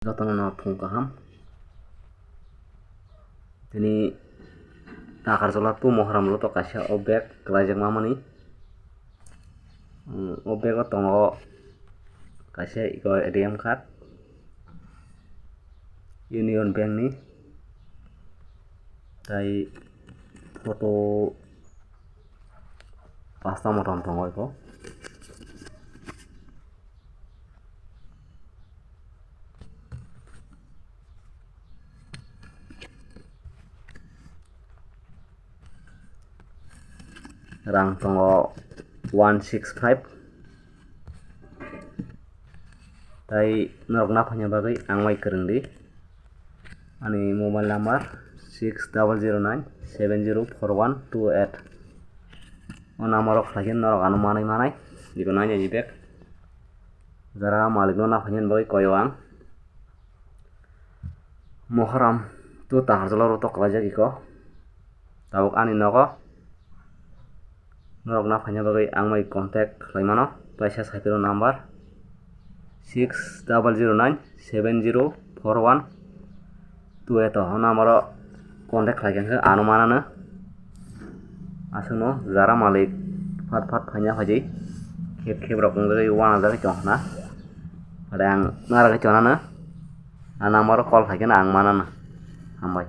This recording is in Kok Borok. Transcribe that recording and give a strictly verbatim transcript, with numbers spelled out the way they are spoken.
Jotono no phung kaham. Tini Takarjala to Mohram lo to kaisa o bag kwlaijak mamani. Hmm, o bag o tongo kaisa iko A T M card, Union Bank ni, tai photo pasta motom tongo iko. Rang tongo one six five. Tai norok naphaina bagwi ang bai kwrwng di. Ani mobile number six double zero nine seven zero four one two eight. O number o khlai khe norok ano manwi manai. Iko nai nai bag. Jara malik no naphaina bagwi koyo ang. Mohram to Takarjala ro to kwlaijak iko. Tabuk ani nogo. Norok naphaina bagwi ang bai contact khlai mano. Kaisa cycle number six double zero nine seven zero four one two eight o. O number o contact khlai khe ano manano. Aswkno jara malik phat phat phaina phaidi. Khep khep rok wng bagwi uanajagwi tong khna. Ade ang naragwi tongnano. A number o call khlai khe ang manano. Hambai.